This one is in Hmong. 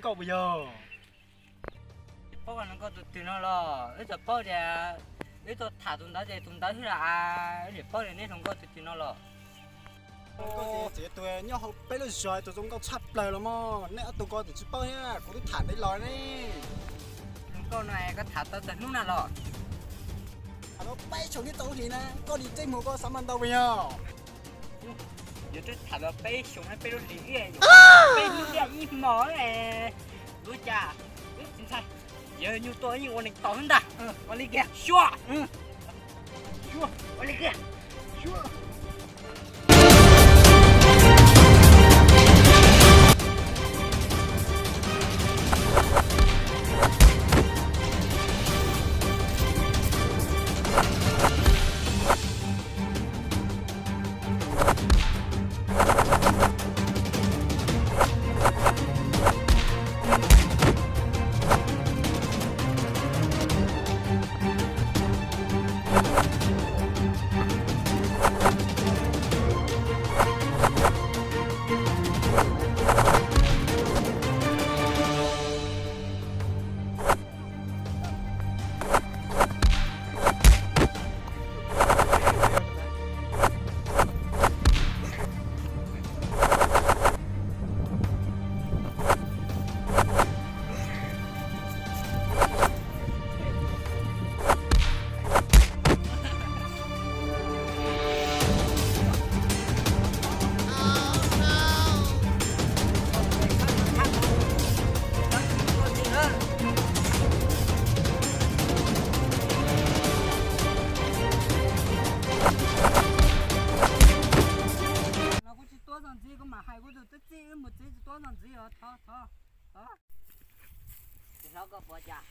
koj puas yog? Paub hluas nkauj tus twg no los? Wb txawm paub tias wb tuaj tham tus ntawd ces tus ntawd xwb las. Wb niam paub tias neb hluas nkauj tus twg no los? Hluas nkauj ces txiv tus nyob hauv peb lub zos tus zoo nkauj tshaj plaws los mas, nej ob tug ko tsis paub thiab, kuv twb tham ntev los ne. Hluas nkauj no koj tham tau txog hnub na los? Tham tau peb xyoos thiab tau lub hlis na, koj dim tej mus koj xav mas ntau puas yog? Yog twb tham tau peb xyoos peb lub hlis, peb hnub thiab ib hmos. Ua cas wb tsis ntshai, yog nyuj tuaj yeej ua neeg tau xwb ntag. Ua li kiag, xyuas. Xyuas, ua li kiag, xyuas. Los kuv tsis tuav txog ntxiv, kuv mam hais kuv tus tub txib wb mus txiv tsis tuav txog ntxiv os, thov, thov, thov. Tsis hlub koj puas cas?